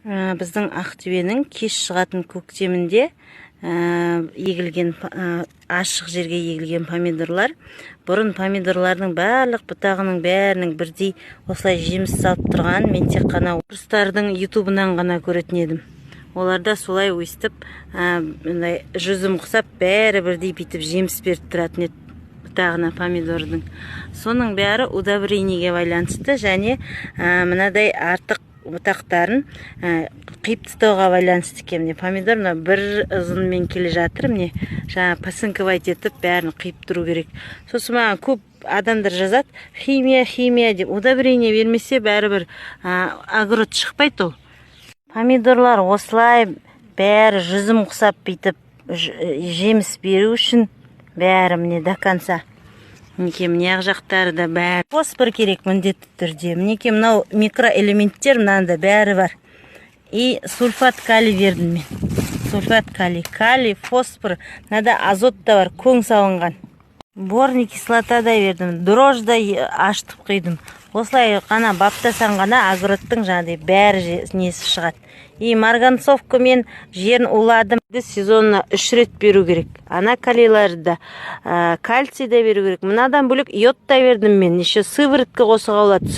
Біздің Ақтөбенің кеш шығатын көктемінде егілген, ашық жерге егілген помидорлар. Бұрын помидорлардың барлық бұтағының бәрінің бірдей осылай жеміс салып тұрғанын мен тек қана орыстардың ютубынан ғана көретін едім. Оларда солай өстіп, мындай жүзім құсап, бәрі бірдей бүйтіп жеміс беріп тұратын еді бұтағына помидордың. Соның бәрі удобрениеге байланысты және мынадай артық бұтақтарын қиып тастауға байланысты екен. Міне, помидор мына бір ұзынмен келе жатыр. Міне, жаңа пасынковать етіп, бәрін қиып тұру керек. Сосын маған көп адамдар жазады: «Химия, химия», – деп. Удобрение бермесе, бәрібір огород шықпайды ол. Помидорлар осылай бәрі жүзім құсап, бүйтіп жеміс беру үшін бәрі, міне, до конца. Мінекей, мына жақтары да бәрі. Фосфор керек міндетті түрде. Мінекей, мынау микроэлементтер, мынанда бәрі бар. И сульфат калий бердім мен, сульфат калий, калий, фосфор. Мынада азот та бар, көң салынған. Борный кислота да бердім, дрожь да ашытып құйдым. Осылай ғана баптасаң ғана огородтың жаңағыдай бәрі несі шығады. И марганцовкамен жерін уладым. Сезонына үш рет беру керек. Ана калийларды да, кальций да беру керек. Мынадан бөлек йод та бердім мен. Еще сыворотка қосуға болады.